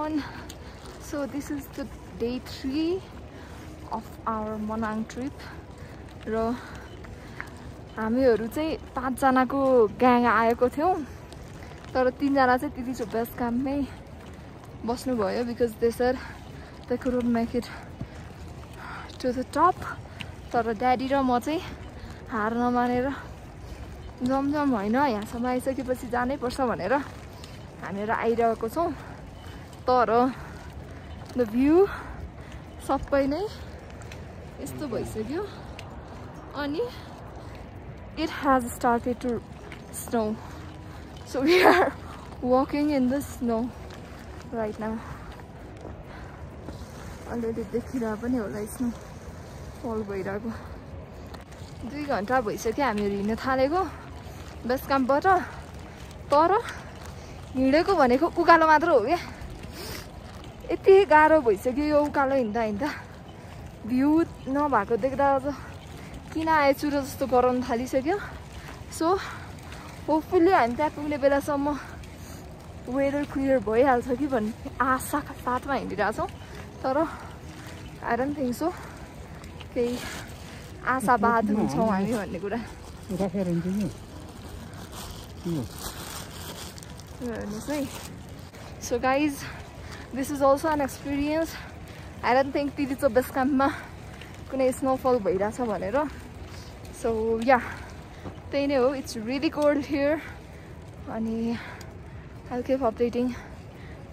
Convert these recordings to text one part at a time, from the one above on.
everyone. So this is the day 3 of our Manang trip. र हामीहरु चाहिँ 5 जनाको gang आएको थियौं तर 3 जना चाहिँ त्यति बेस काममै बस्नु भयो because they said they couldn't make it to the top. तर ड्याडी र म चाहिँ हार नमानेर जमजम हैन यहाँसम्म आइसकेपछि जानै पर्छ भनेर हामीहरु आइरहेको छौं. तर द भ्यू सबै नै यस्तो भइसक्यो अनि it has started to snow, so we are walking in the snow right now. Already देखिरा पनि होला स्नो फल भइरहेको. 2 घण्टा भइसक्यो हामीहरु हिँड्न थालेको बेस क्याम्पबाट. तर हिँडेको भनेको उकालो मात्र हो के. यति गाह्रो भइसक्यो यो उकालो हिँड्दा हिँड्दा. भ्यू नभएको देख्दा अझ किन आएछु र जस्तो गराउन थालिसक्यो. सो होपफुली हामी त्यहाँ पुग्ने बेलासम्म वेदर क्लियर भइहाल्छ कि भन्ने आशाका साथमा हिँडिरहेछौँ. तर आई डोन्ट थिङ्क सो. केही आशावाद हुन्छौँ हामी भन्ने कुरा. हेर्नुहोस् है. So guys this is also an experience. I don't think Tilicho base क्याम्पमा कुनै स्नोफल भइरहेछ भनेर. सो या त्यही नै हो. It's really cold here. अनि I'll keep updating.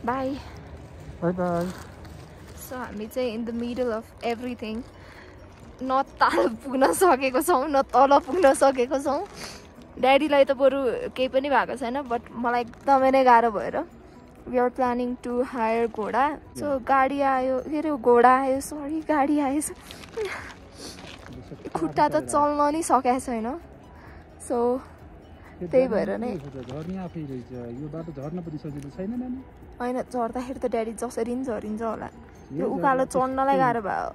Bye. Bye bye. So हामी चाहिँ in the middle of everything. न ताल पुग्न सकेको छौँ न तल पुग्न सकेको छौँ. ड्याडीलाई त बरु केही पनि भएको छैन बट मलाई एकदमै नै गाह्रो भएर we are planning to hire घोडा. सो गाडी आयो के अरे घोडा आयो सरी गाडी आएछ. खुट्टा त चल्न नि सकेको छैन. सो त्यही भएर नै होइन झर्दाखेरि त ड्याडी जसरी नि झरिन्छ होला. यो उकालो चढ्नलाई गाह्रो भयो.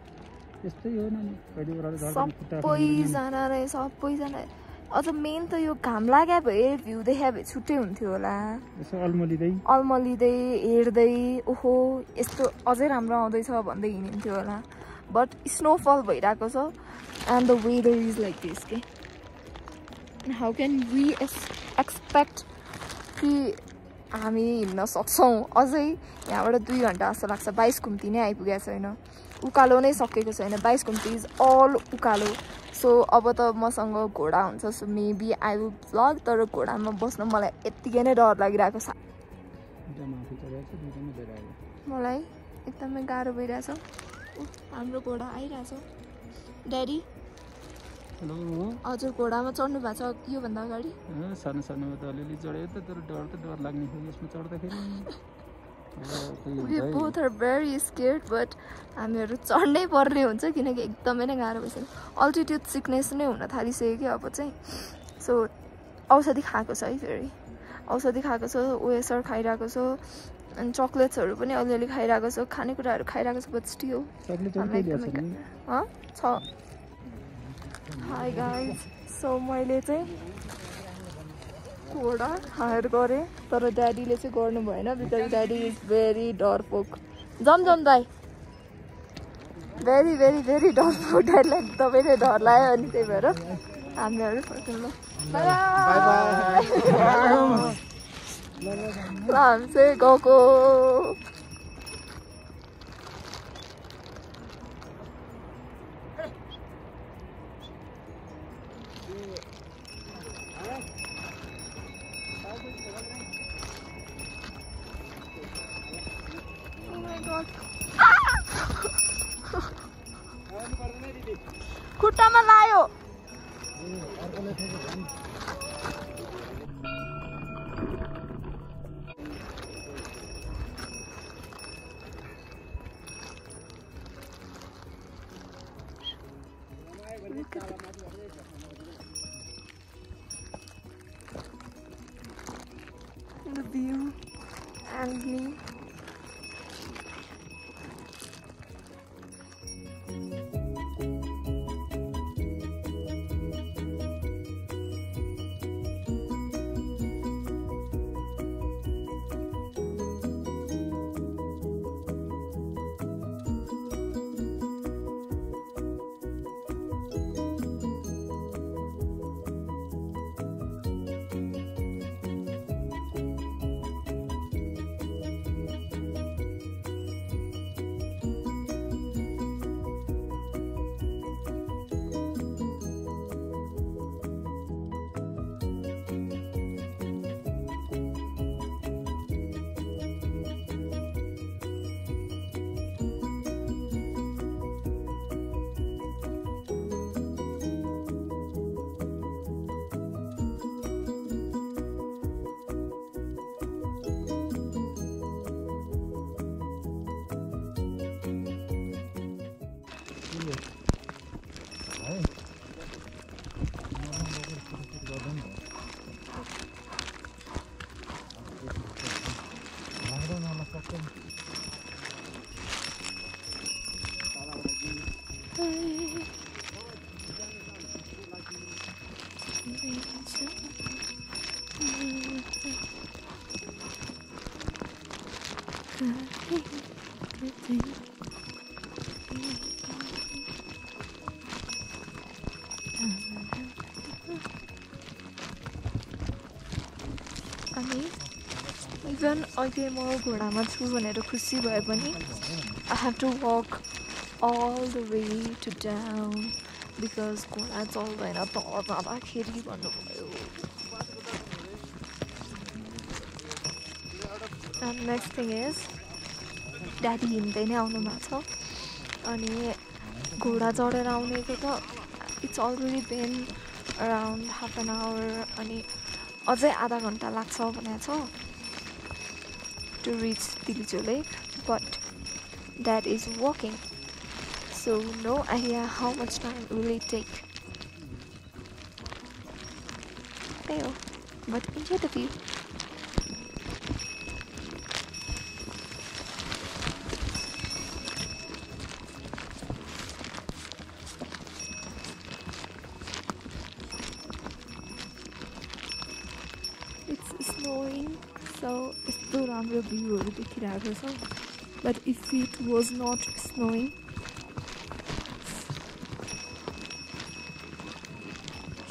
सबैजना अझ मेन त यो घाम लाग्यो भए भ्यू देखा भए छुट्टै हुन्थ्यो होला. अल्मलिँदै हेर्दै ओहो यस्तो अझै राम्रो आउँदैछ भन्दै हिँडिन्थ्यो होला. बट स्नोफल भइरहेको छ and the weather is like this के. हाउ क्यान वी एक्सपेक्ट कि हामी हिँड्न सक्छौँ. अझै यहाँबाट 2 घण्टा जस्तो लाग्छ. 22 घुम्ती नै आइपुगेको छैन. उकालो नै सकेको छैन. 22 घुम्ती इज अल उकालो. सो अब त मसँग घोडा हुन्छ. So maybe I will vlog. तर घोडामा बस्न मलाई यत्तिकै नै डर लागिरहेको छ. मलाई एकदमै गाह्रो भइरहेछ. हाम्रो घोडा आइरहेछ. ड्याडी हजुर घोडामा चढ्नु भएको छ योभन्दा अगाडि? सानो सानोमा त अलिअलि चढेँ त तर डर लाग्ने थियो यसमा चढ्दाखेरि. We both are very scared but हामीहरु चढ्नै पर्ने हुन्छ किनकि एकदमै नै गाह्रो भइसक्यो. अल्टिट्युड सिकनेस नै हुन थालिसक्यो कि अब चाहिँ. सो औषधि खाएको छ है. फेरि औषधि खाएको छ. ओएसआर खाइरहेको छ अनि चक्लेट्सहरू पनि अलिअलि खाइरहेको छ. खानेकुराहरू खाइरहेको छ बट स्टिल छ. Hi guys. सो मैले चाहिँ घोडा हायर गरेँ तर ड्याडीले चाहिँ गर्नु भएन बिकज ड्याडी इज भेरी डरपोक. जमजम दाई भेरी भेरी भेरी डरपोक. ड्याडीलाई एकदमै नै डर लाग्यो अनि त्यही भएर हामीहरू फर्किनु. ल हामी चाहिँ गएको. खुट्टामा लायो. The view and me. अनि इभन अहिले म घोडामा छु भनेर खुसी भए पनि I have to walk all the way to down because घोडा चल्दैन तल जाँदाखेरि भन्नुभयो. And next thing is daddy हिँड्दै नै आउनु भएको छ अनि घोडा चढेर आउनेको त it's already been around half an hour अनि अझै आधा घन्टा लाग्छ भनेको छ to reach Tilicho Lake, but Dad is walking, so no idea how much time will it take. Fail, but enjoy the view. It's snowing, so यस्तो राम्रो भ्यूहरू देखिरहेको छ. But if it was not snowing,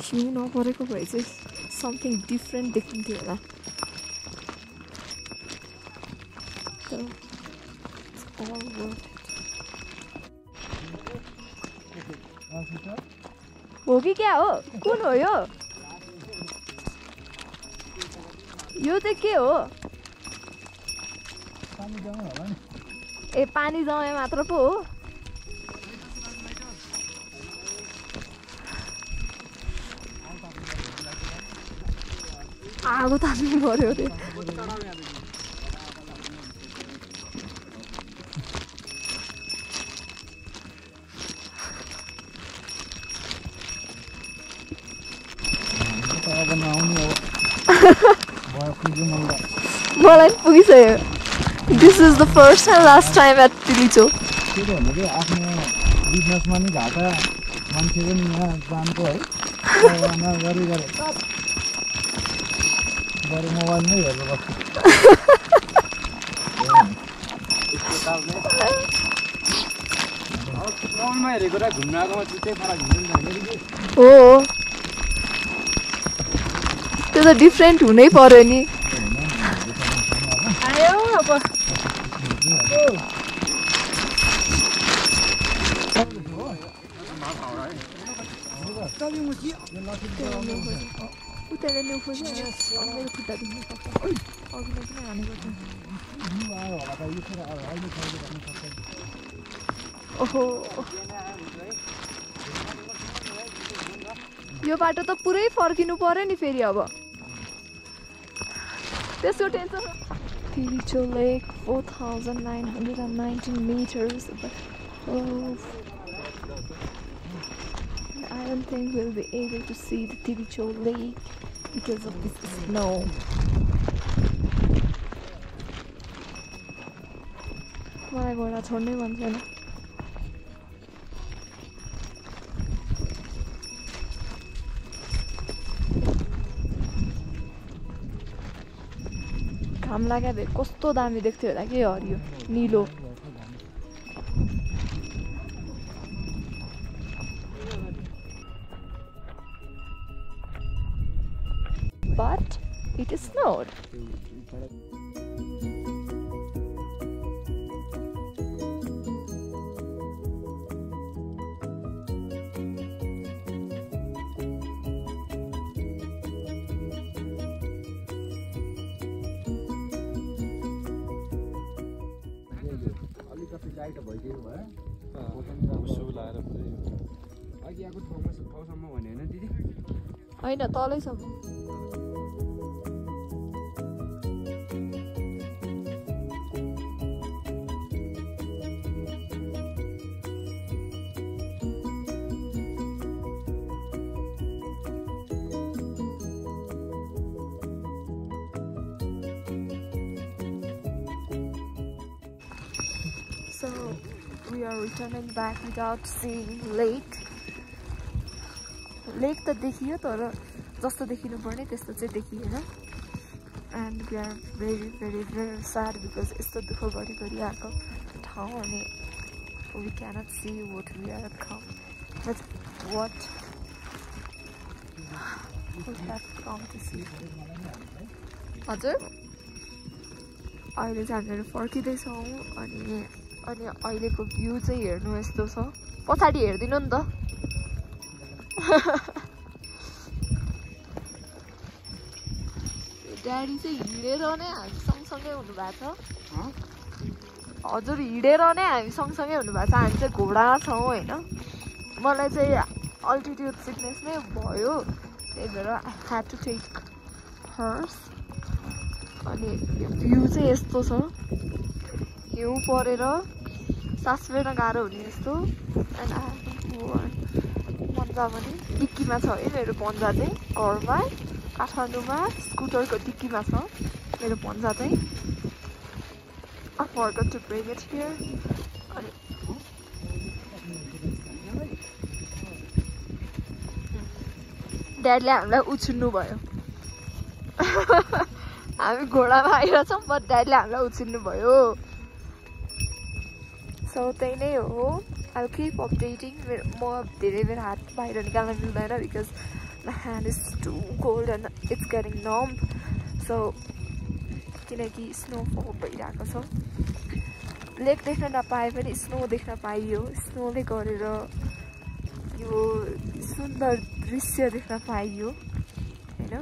हिउँ नपरेको भए चाहिँ something different देखिन्थ्यो होला. So it's all worth it. हो कि क्या हो? कुन हो यो? यो चाहिँ के हो? ए पानी जमे मात्र पो हो? आगो तान्नु पर्यो रे. मलाई पुगिसक्यो. This is the first and last time at Tilicho. हो त्यो त डिफ्रेन्ट हुनै पर्यो नि. आयो अब ओहो यो बाटो त पुरै फर्किनु पर्यो नि फेरि अब. त्यसको tension. Tilicho Lake, 4,919 meters. Oh, I don't think we'll be able to see the Tilicho Lake because of this snow. मलाई घोडा छोड्नै मन छैन. घाम लाग्यो भए कस्तो दामी देख्थ्यो होला के हरियो निलो. But it is snowed. होइन तलैसम्म. So we are returning back without seeing lake. लेक त देखियो तर जस्तो देखिनु पर्ने त्यस्तो चाहिँ देखिएन and we are very very very sad because यस्तो दुःख गरी आएको ठाउँ अनि we cannot see what we are come but what we have come to see हजुर अहिले चाहिँ हामीहरू फर्किँदैछौँ अनि अहिलेको भ्यू चाहिँ हेर्नु यस्तो छ पछाडि हेरिदिनु नि त ड्याडी चाहिँ हिँडेर नै हामी सँगसँगै हुनुभएको छ हजुर हिँडेर नै हामी सँगसँगै हुनुभएको छ हामी चाहिँ घोडामा छौँ होइन मलाई चाहिँ अल्टिट्युड सिकनेस नै भयो त्यही भएर I had to take horse अनि भ्यू चाहिँ यस्तो छ हिउँ परेर सास फेर्न गाह्रो हुने यस्तो एन्ड पन्जा पनि डिक्कीमा छ है मेरो पन्जा चाहिँ घरमा काठमाडौँमा स्कुटरको डिक्कीमा छ मेरो पन्जा चाहिँ I forgot to bring it here. ड्याडले हामीलाई उछिन्नु भयो हामी घोडामा आइरहेछौँ बट ड्याडले हामीलाई उछिन्नु भयो सो त्यही नै हो आई किप अपडेटिङ म धेरै बेर हात बाहिर निकाल्न मिल्दैन because my hand is too cold and it's getting numb so किनकि स्नोफल भइरहेको छ लेक देख्न नपाए पनि स्नो देख्न पाइयो स्नोले गरेर यो सुन्दर दृश्य देख्न पाइयो होइन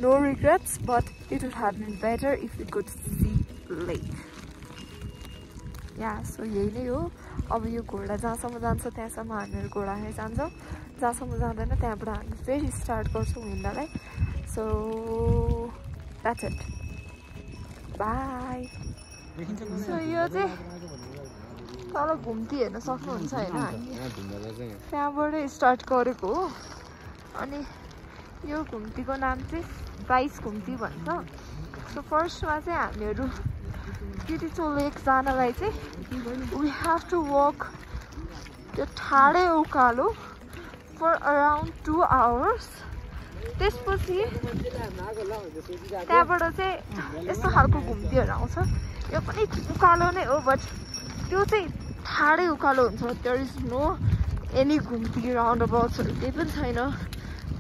no regrets but it would have been better if you could see lake या सो यही नै हो अब यो घोडा जहाँसम्म जान्छ त्यहाँसम्म हामीहरू घोडामै जान्छौँ जहाँसम्म जाँदैन त्यहाँबाट हामी फेरि स्टार्ट गर्छौँ हिँड्नलाई so that's it bye so यो चाहिँ तल घुम्ती हेर्न सक्नुहुन्छ होइन हामी त्यहाँबाटै स्टार्ट गरेको हो अनि यो घुम्तीको नाम चाहिँ प्राइस घुम्ती भन्छ सो फर्स्टमा चाहिँ हामीहरू किटिचो लेक जानलाई चाहिँ वी हेभ टु वक त्यो ठाडै उकालो फर अराउन्ड 2 आवर्स त्यसपछि त्यहाँबाट चाहिँ यस्तो खालको घुम्तीहरू आउँछ यो पनि उकालो नै हो बट त्यो चाहिँ ठाडै उकालो हुन्छ देयर इज नो एनी घुम्ती राउन्ड अबाउट्सहरू केही पनि छैन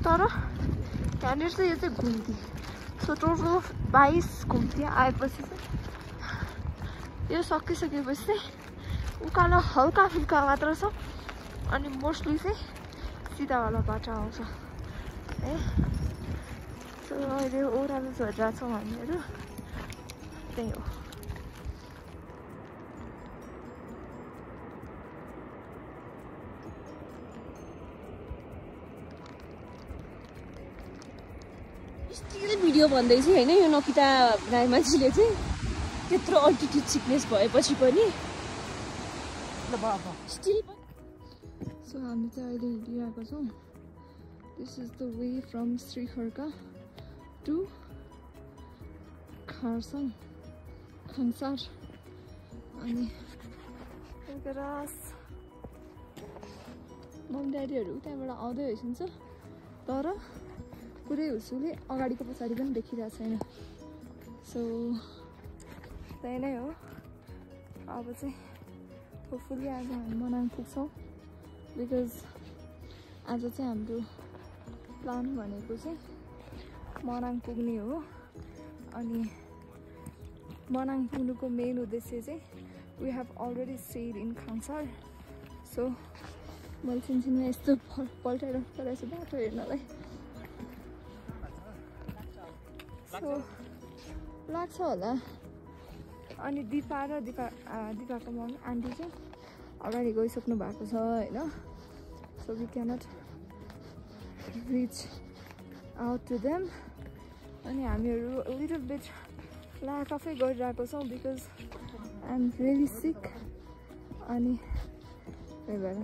तर त्यहाँनिर चाहिँ यो चाहिँ घुम्ती सो टोटल 22 घुम्ती आएपछि चाहिँ यो सकिसकेपछि चाहिँ उकालो हल्का फुल्का मात्र छ अनि मोस्टली चाहिँ सिधावाला बाटो आउँछ है सो अहिले ओह्रालो झरेर छौँ हामीहरू त्यही हो स्टिल भिडियो भन्दैछु होइन यो नकिता राई मान्छेले चाहिँ त्यत्रो अल्टिट्युड सिकनेस भएपछि पनि स्टिल सो हामी चाहिँ अहिले हिँडिरहेको छौँ this is the way from Shrikharka to Kharsang Khangsar अनि मम ड्याडीहरू त्यहाँबाट आउँदै होइसिन्छ तर पुरै हुसुले अगाडिको पछाडि पनि देखिरहेको छैन सो त्यही नै हो अब चाहिँ होपफुली आज हामी मनाङ पुग्छौँ बिकज आज चाहिँ हाम्रो प्लान भनेको चाहिँ मनाङ पुग्ने हो अनि मनाङ पुग्नुको मेन उद्देश्य चाहिँ we have already stayed in Khangsar so मैले छिनछिनमा यस्तो पल्टाइरहनु परेको बाटो हेर्नलाई सो लाग्छ होला अनि दिपा र दिपाको मम्मी आन्टी चाहिँ अगाडि गइसक्नु भएको छ होइन so we cannot reach out to them अनि हामीहरू लिटल बिट ल्याक अफै गरिरहेको छौँ because I am very sick अनि त्यही भएर